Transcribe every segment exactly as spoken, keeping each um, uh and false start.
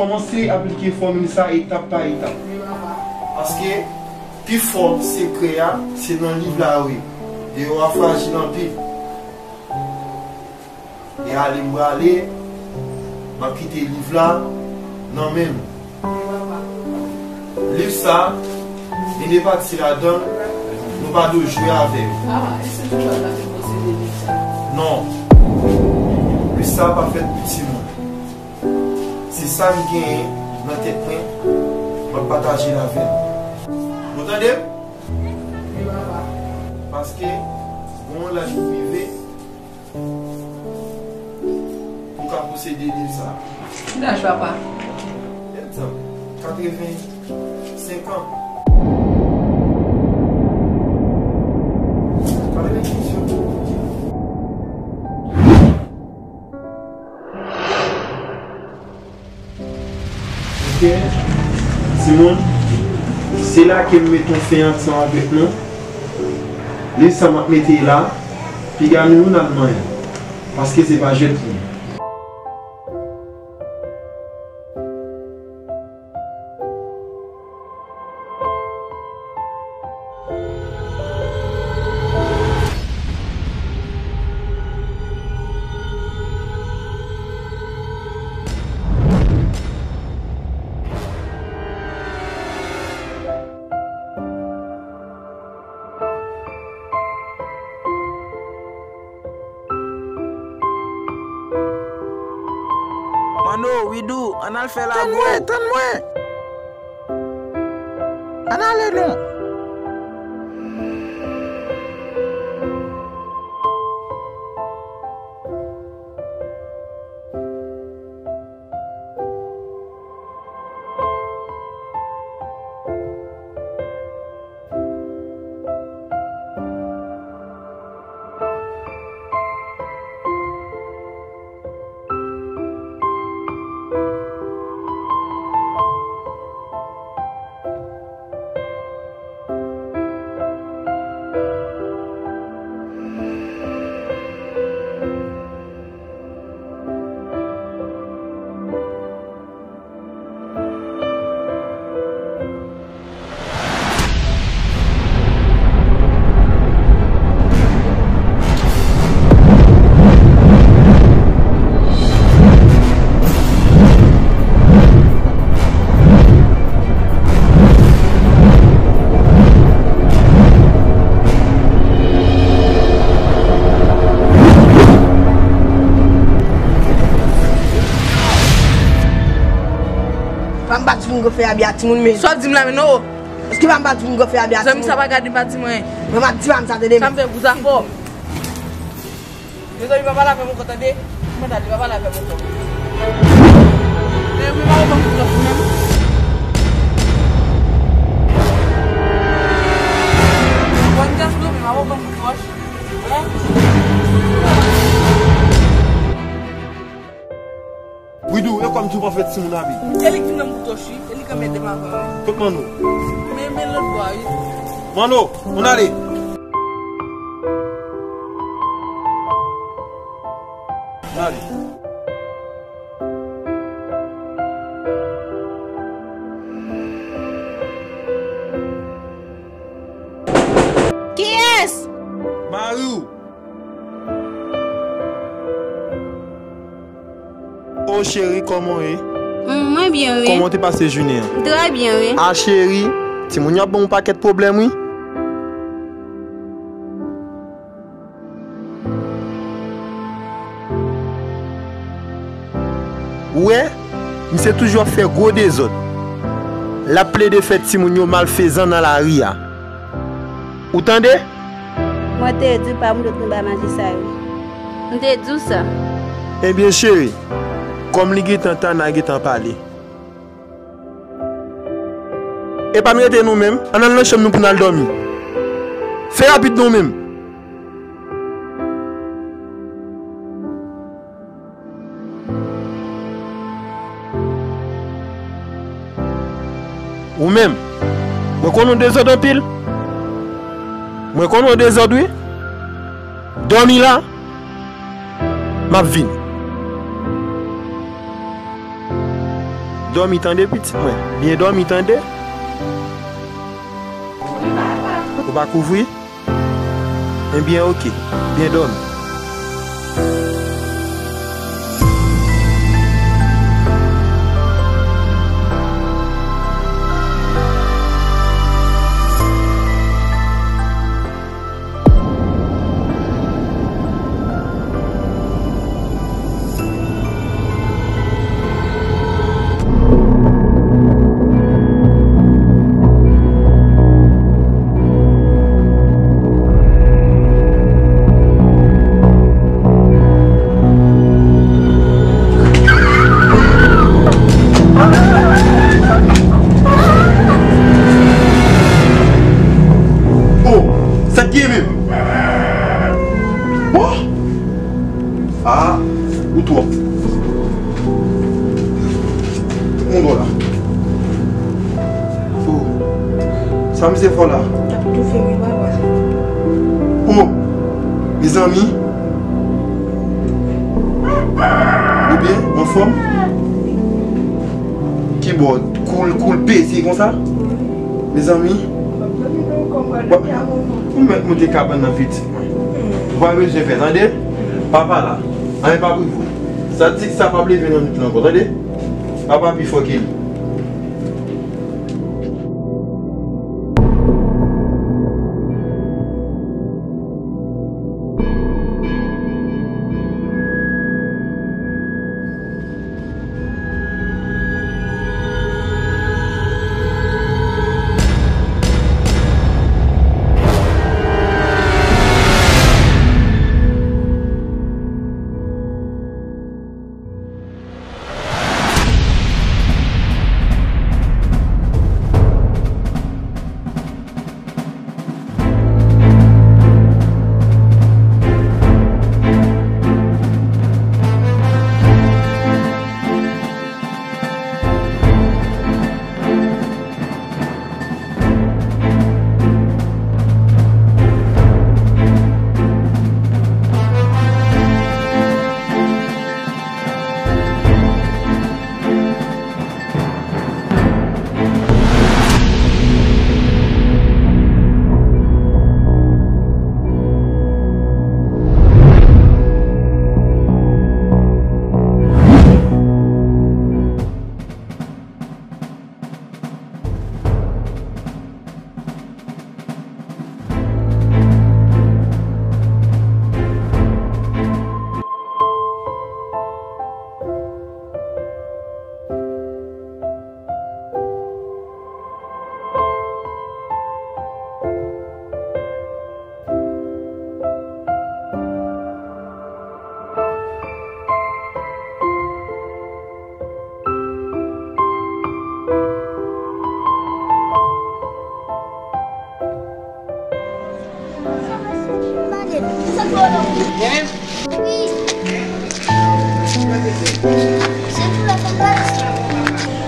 Kòmanse aplike fòmil sa etap pa etap. Paske pifò sekrè a se nan liv la yo ye. Deyò a frajil anpil. E ale m prale, m ap kite liv la nan men nou. Liv sa, gen de pati ladan l, nou pa dwe jwe avè yo. Non. Liv sa pa fèt pou timoun. Se sa m genyen nan tèt mwen, m ap pataje l avè nou. Nou tande m? Paske, gen yon laj pou rive, pou ka posede liv sa. Ki laj papa? Egzanp, katreven senk an. Katreven senk an. Ok, timoun, se la ke m met yon fen ansanm avèk nou. Liv sa m ap mete la, piga nou youn al manyen, paske se pa jwèt li ye. Mano, Widou, ann al fè lagwè. Tann mwen, tann mwen. Ann ale non. Pa m pa di pou m fè abi a timoun, men. Sa w di m la, men non. Èske pa m pa di pou m fè abi a timoun? Zanmi sa pa gade m pa di mwen. Mwen pa di pa m sa, tande m. Sa m fè pou zafè w. Mezanmi, pa pale avè m ankò, tande? Mwen ta di, pa pale avè m ankò. E, men mwen pa konn kout wòch menm. Bon, m te sou men, mwen pa konn kout wòch. Hein? Widou, e kòm tou pa fè timoun abi. E li ki vin nan kout wòch, wi. E li k ap mete m avan, wi. Kot Mano? Men, men lòt bò a, wi. Mano, ann ale. Ann ale. Kiyès? Mari w. O cheri, kòman w ye? Mm, mwen byen, wi. Kòman w te pase jounen an? Trè byen, wi. A cheri, timoun yo ap ban w pakèt pwoblèm, wi. Ou wè, misye toujou ap fè gwo dezòd. L ap plede fè timoun yo malfezan nan lari a. Ou tande? Mwen te di w pa moun dòt nou bay manje sa yo. M te di w sa. Ebyen, cheri, kòm li gentan ta, n a gentan pale. E pa n rete nou menm, ann al nan chanm nou pou n al dòmi. Fè rapid non menm. Ou menm, mwen konnen w dezòd anpil. Mwen konnen w dezòd, wi. Dòmi la, m ap vini. Dòmi tande, pitit mwen. Byen dòmi tande. Ou pa kouvri? Ebyen, oke. Byen dòmi. Oh, sa k gen menm? Oh! Ah, ou twòp. Tout moun dò la. Oh. Sa misye fè la? L ap toufe m wi, papa. Oh, mezanmi. Ou byen? Anfòm? Kibò? Kou l, kou l peze konsa? Mezanmi. Ou mèt moute kabann nan, pitit mwen. Ou pa bezwen pè, tande? Papa la. Anyen pa pou vou. Sa di sa p ap leve nan nwit lan ankò, tande? Papa pi fò ke li.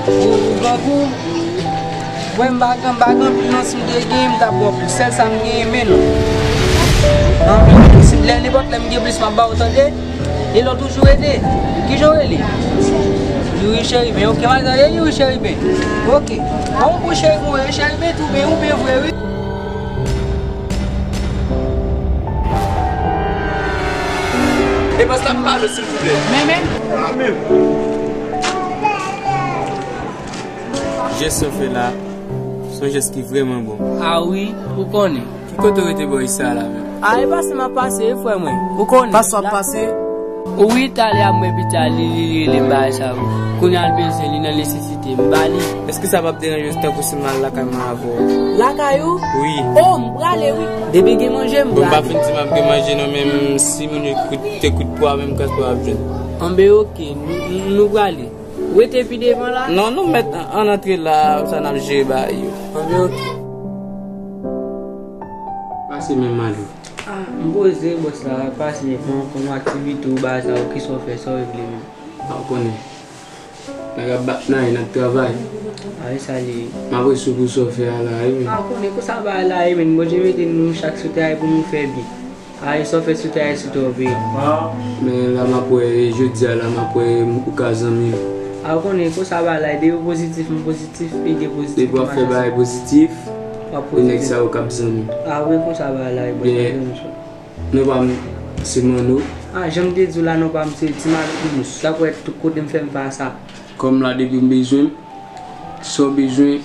Ou, ou grangou? Mwen m pa gen, m pa gen anpil non, si m te gen, m t ap ba w plis. Sèl sa m genyen, men non. Anpil, si m, lè nenpòt lè m gen plis, m ap ba w, tande? E lè w toujou ede. Kijan w rele? Youri Cheriben. Ok, m al tande Youri Cheriben. Ok. Bon, pou Cheriben, Cheriben tou, men ou byen vre, wi. E bòs la ap pale, silvouplè. Men, men. Ah, men. Jès sa w fè la, se yon jès ki vrèman bon. Ah wi, ou konnen. Ki kote w rete bò isit la menm? Ah, e pase m ap pase, wi, frè mwen. Ou konnen. Pase w ap pase? Wi, talè a m wè pitit la, li, li, li rele m bagay sa yo. Kounye a l bezwen, li nan nesesite, m ba li. Èske sa p ap deranje w tankou si m al lakay mwen avè w? Lakay ou? Wi. Oh, m prale, wi. Depi gen manje, m prale. Bon, m pa fin di m ap gen manje non, men si moun yo koute, te koute pwa, menm kras pwa w ap jwenn. Anben, oke, nou, nou, nou prale. Rete pi devan la? Non, nou mèt an, an antre la, sa n ap jere bagay yo. Anben, oke. Pase menm, Mali. Ah, m poze, bòs la, pase, bon, kòman aktivite w, bagay sa yo, kisa w fè, sa w regle menm? A, ou konnen. Nèg ap bat nan, n ap travay. A, e sa li ye. M apresye w pou sa w fè a la, wi, men. A, ou konnen, konsa bagay la ye, men, Bondye mete nou chak sou tèyay pou nou fè byen. Ay, sa w fè sou tèyay sou tè w, wi. Men la m ap wè, jodi a la m ap wè ou ka zanmi m. A, ou konnen, konsa bagay la, depi ou pozitif, m pozitif, ide pozitif. Depi w ap fè bagay pozitif, e nèg sa yo k ap zanmi. A wi, konsa bagay la ye, bò, sa zanmi sa. Non pa m se Manno. A, jan m te di w la, non pa m se Ti Malouk Mounous. Sa kwè tout kote m fè m fè sa. Kòm la depi m bezwen m, sa w bezwen,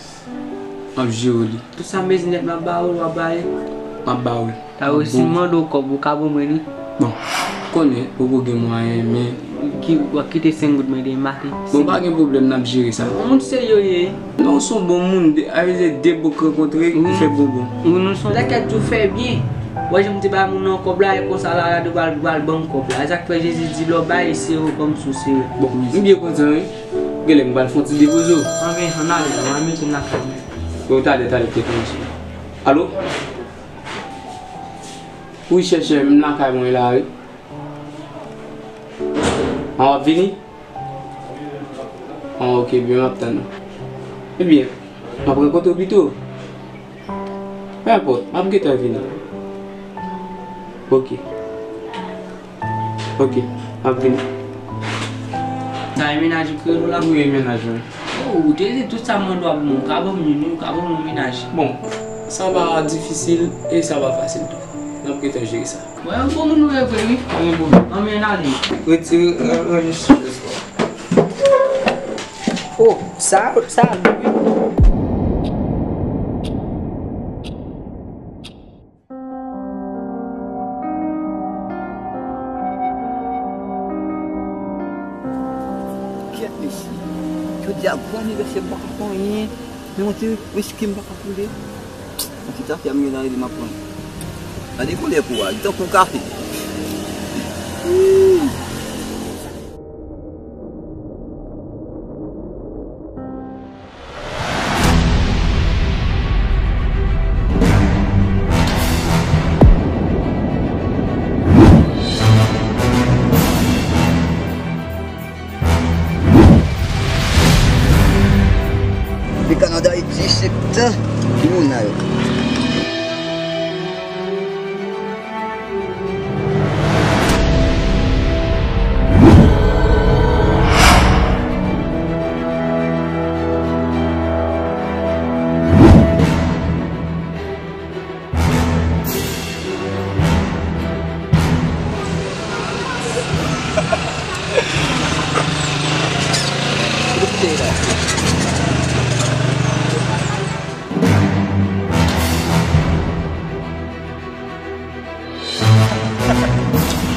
m ap jere li. Tout sa m bezwen nèt m ap ba ou, w ap ba li. M ap ba ou. Sa yo si m mande w kòb, ou ka ban mwen li? Bon, konnen, poko gen mwayen, men. Ki, w ap kite senk goud mwen te maten. Bon, pa gen pwoblèm, n ap jere sa. Yon moun serye w ye. Non, w se yon bon moun, de, a vle di de bòk rankontre, ki fè bon bon. Wi, nou se yon. Lè kèt tou fè byen. Wè, jan m te bay moun nan kòb la, e konsa la, la, de pral, pral ban m kòb la. E sa k fè Jezi di, lè w bay, e sere w ban m sou sere. Bon, m byen kontan, wi. Genlè m pral fè yon ti depoze w. Anben, ann ale la, mwen mete m lakay mwen. Bon, talè, talè, pete yon ti. Alo? Wi, chèchè, m lakay mwen la, wi. An, w ap vini? An, ok, byen, m ap tann ou. Ebyen, m ap rankontre w pito. Nenpòt, m ap gentan vini. Ok. Ok, m ap vini. Sa e mennaj ou ki rele w la? Wi, e mennaj mwen. Oh, ou te di tout sa m mande w ap ban m, ou ka ban m youn, ou ka ban m yon mennaj. Bon, sa pa difisil e sa pa fasil tou. N ap gentan jere sa. Mwen yon bon moun ou ye vre, wi. Pa gen pwoblèm. Ann men n ale. Retire, euh, rann chèz la. Oh, sa, sa lou wi. Kèt mesye. Jodi a gwo anivèsè m pa ka fè anyen. Men yon ti wiski m pa ka boule. Yon ti kafe a m gen nan rele m ap pran. Gade koulè po a, li tankou kafe. Depi Kanada e disèt tribinal.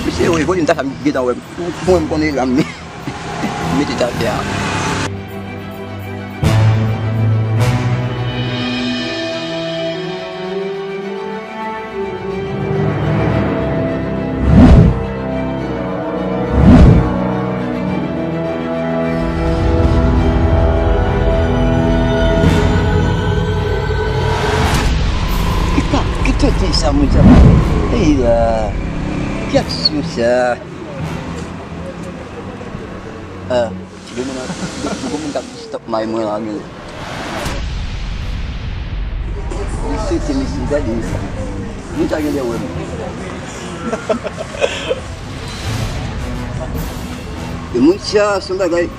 Mesye, wi, vòlè m ta sa m gentan wè m. Mwen, m konnen zam li. Mete t atè a. Ki ta, ki tete sa, moun sa? Ey la, ki aksyon sa? Ah, ti moun an, ti moun k ap distòp may mwen la, men. Mesye, se mesye, gade mesye. Moun sa genlè wè m. E moun sa, se yon bagay.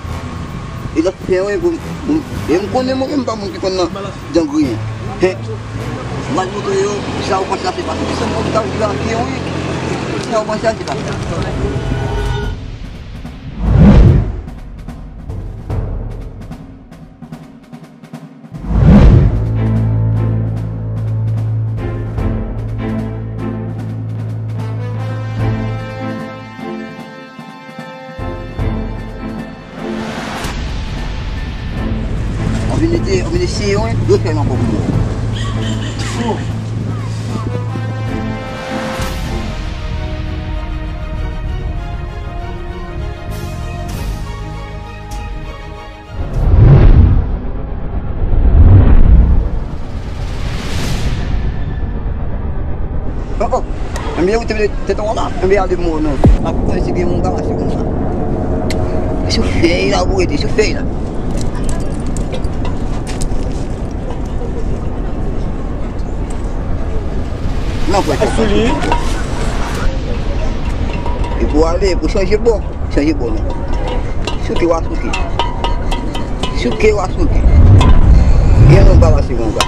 E l ap fè, wi, pou, pou, e m konnen mwen menm pa moun ki konn nan dan griyen. Hen? M al montre yo, sa ou panse a se pa sa. Se moun k ap grake, wi. Sa ou panse a se pa sa. Anvi mete, anvi eseye, wi, refè m ankò pou mwen. Oh. Oh, oh. Enben, ou te mete tèt an la, enben, ale mò non. M ap konnen si gen moun ka mache konsa. Sou fèy la, pou rete, sou fèy la. Nan, pou rete. E pou ale, pou chanje bò. Chanje bò, men. Souke, w a souke. Souke w a souke. Gen moun pa pase konsa.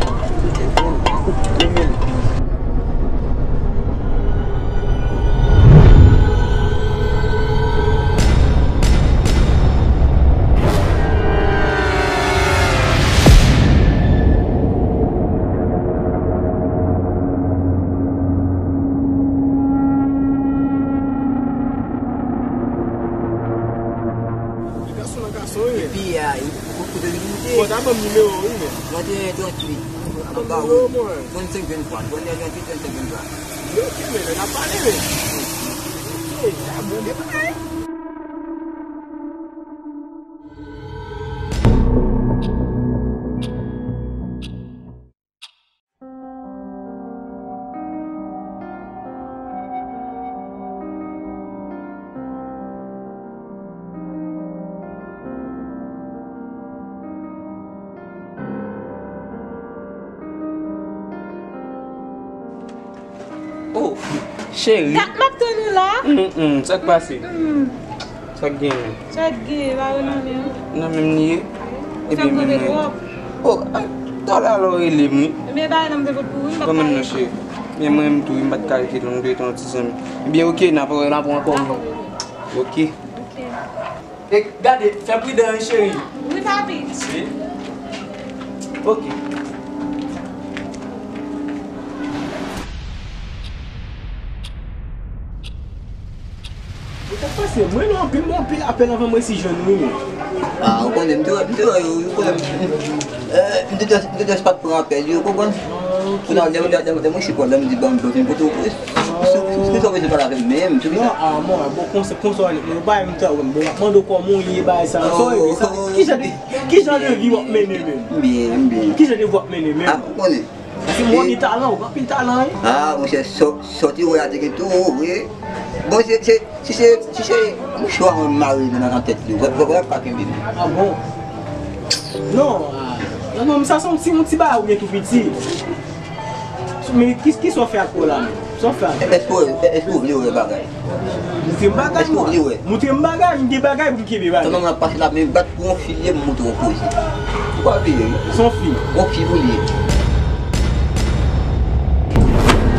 Gason nan gason, wi, men. Epi, a, e, kou-, kote li moute? Bon, ta ban m nimewo, wi, men. Trannteyen tranntuit. Ban m nimewo, mwen. Trannsenk venntwa. Trannteyen tranntuit, trannsenk venntwa. Wi, ok, men, n ap pale, men. Ok, a bon, gen bagay. Oh, cheri. Kat m ap tann ou la. Mm, mm, sa k pase? Mm. Sa k genyen? Sa k genyen, pa yo nan men w. Nan men m li ye? Ou fè m tande twòp. Oh, a, talè a lè w rele m, wi. Men bagay nan m te pot pou ou, m p ap pale. Kòman nou, cheri? Men mwen menm tou, wi, m pa t ka rete lontan, m te yon ti zanmi. Ebyen, ok, n a, n a pran ankò. Dakò. Ok. Ok. E, gade, fè pridan, wi, cheri. Wi, papi. Wi. Ok. Ou te pase, mwen nan anpil, mwen anpil apèl anvan mwen si jwenn ou, men. Ah, ou konnen, m te wè, m te wè yo, ou konnen, eh, m te jis, m te jis pa t pran apèl yo, ou konprann? Ah, ok. Kounye a, lè, lè, lè, lè mwen si pwoblèm, m di ban m pwoblèm, kote ou, si, si, si, si, si, si, pale avè m menm, si, non, ah, mwen, bon, konsa, konsa, ou pa menm tan, bon, m ap mande w kòman ou ye, bagay sa, sa w ye, sa, ki jan de, ki jan de vi w ap mennen menm? M byen, m byen. Ki jan de vi w ap mennen menm? Ah, ou konnen. Paske m wè w gen talan, ou gen anpil talan, wi. Ah, monchè, sa, sa w te wè a te gen tou, wi. Bon, se, se, si se, si se mouchwa mwen mare nan, nan tèt li, wè, wè, wè, pa kenbe m. Ah bon? Non, ah, non, non, sa se yon ti, yon ti bagay ou gen tou piti. Men ki, kisa w fè ak kò la menm? Sa w fè ak kò la? Èske, èske w vle wè bagay? Montre m bagay, mwen. Èske w vle wè? Montre m bagay, m gen bagay pou m kenbe bagay. Tande m ap pase la, men bat pou yon fi l ye, m montre w koze. Ou pa bliye, wi. Se yon fi. Yon fi pou l ye.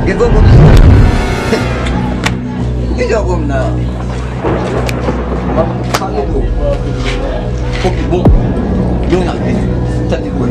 Gen granmoun isi. Ki jan granmoun nan? M ap pale tou. Ok, bon. Yon nan. Tande, bwè.